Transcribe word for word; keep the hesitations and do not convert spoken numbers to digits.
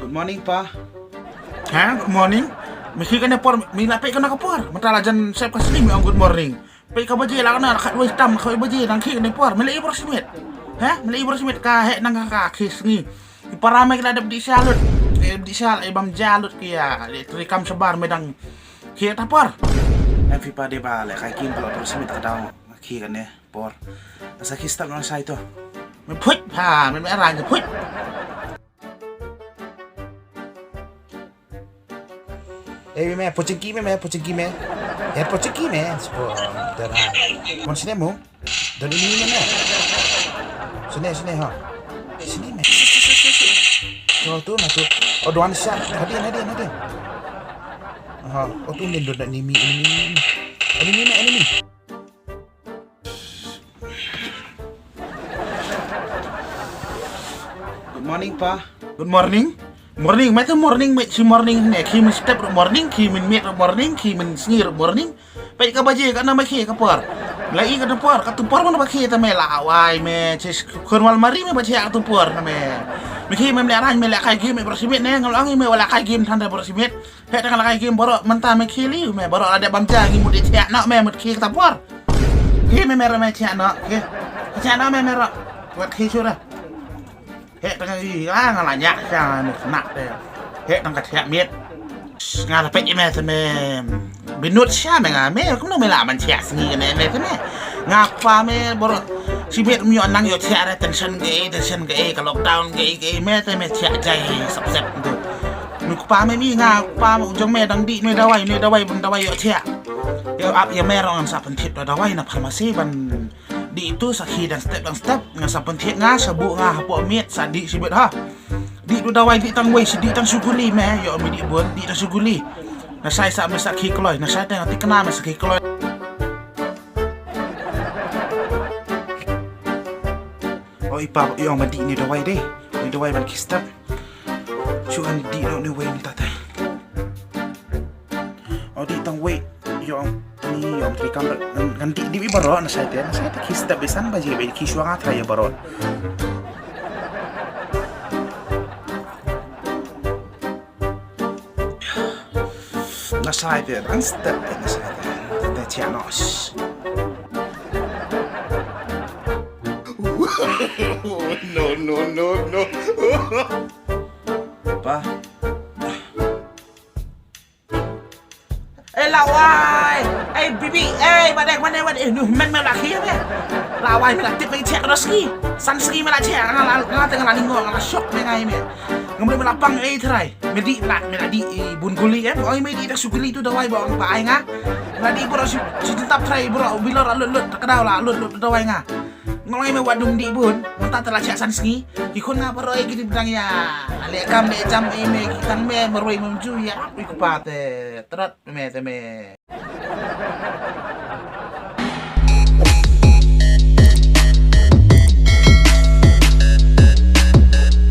Good morning pa. Ha, good morning. Me khie kane por, me la peit kane ka por. Mynta la jan sep ka sngi me ong good morning. Peit ka baje la kane, khatwei tam, khatwei baje dang khie kane por. Me la i baroh shi miet. Ha, me la i baroh shi miet ka heh nang ka, ka khie sngi. Ki para me ki la dep dih sha lut. Ki dep dih sha, la i bam ja lut ki ïa. Leh treikam shabar me dang khie ta por. Em phi pa, dei ba leh kai kim, ka la baroh shi miet ka dang khie kane por. Sa khie step nang shai to. Me phuit pa, me me rang phuit. Ei me me, pochinki me me, pochinki me. Ya pochinki me. Spo, tera. Mon sine mo? Don ini me me. Sine, sine ha. Sine me. Tu tu na tu. Oh, don sha. Hadin, hadin, hadin. Ha, oh tu ni don ini mi, ini mi. Ini mi me, ini mi. Good morning pa. Good morning. Morning, me te morning, me shi morning ne, khie mynstep ruh morning, khie mynmiet ruh morning, khie mynsngi ruh morning. Peit ka baje kane, me khie ka por. Me la i kane por, katu por mynba khie te me la wai me, shi khun wal mari me ba thiah katu por ne me. Me khie me leh rang, me leh kai game baroh shi miet ne, nga la ong i me wat leh kai game than da baroh shi miet. Heh tang leh kai game baroh, mynta me khie lei me baroh la dep bam ja, ngi mut dei thiah noh me mut khie kata por. Khie me me ruh me thiah noh, khie. Thiah noh me me ruh. Wat khie shuh da. Heh tang i, ah, nga la ñiah sha ne khynnah te. Heh tang ka thiah miet. Nga la peit i me te me. Bynnud sha me nga me, kumno me lah ban thiah sngi kane me te me. Nga kpa me baroh shi miet ym ïoh nang ïoh thiah re, tension kaei, tension kaei, ka lockdown kaei kaei, me te me thiah jai sep sep tu. Me kpa me mi, nga kpa me u jong me dang dih me dawai, me dawai bun dawai ïoh thiah. Ïa ap ïa me ruh ngan sa pynthied da dawai na pharmacy ban dih tu, sa khie dang step dang step, ngan sa pynthied nga, sa buh nga hapoh miet, sa dih shibit ha. Dih tu dawai dih tang wei, sa dih tang shu kuli me, ïoh me dih bun, dih tang shu kuli. Na shai sa me sa khie kloi, na shai tang thikna me sa khie kloi. O i pa, ïoh ma dih ni dawai de. Ni dawai ban khie step. Shu kan dih noh ni wei ni tata. O dih tang wei. Ïoh ni ïoh treikam ngan dih dih baroh na shai te, na shai te khie step, bisan baje ba khie shuwa nga trai ïa baroh. Na shai te, dang step te, na shai te. Te thiah noh. No, no, no, no. Pa. Eh, lawai. Eh, bibi. Eh, badek, badek, badek. Eh, nu men me la khie me. Lawai me la tip me thiah ka sngi. San sngi me la thiah, nga la, nga te nga la lyngngoh, nga la shock me ngai me. Ngam lei me la pang ei trai. Me dih la, me la dih i bun kuli em. Oi me dih da shu kuli tu dawai ba ong pa ai nga. Me la dih baroh shi, shi jintap trai baroh bilor la lut lut, ka daw la lut lut dawai nga. Ngam lei me wat dum dih bun, mynta te la thiah san sngi. Ki khun nga baroh ei ki dang ïa leh kam leh jam ei me, ki tang me marwei me mju ïa rap i kpa te. Trat me te me.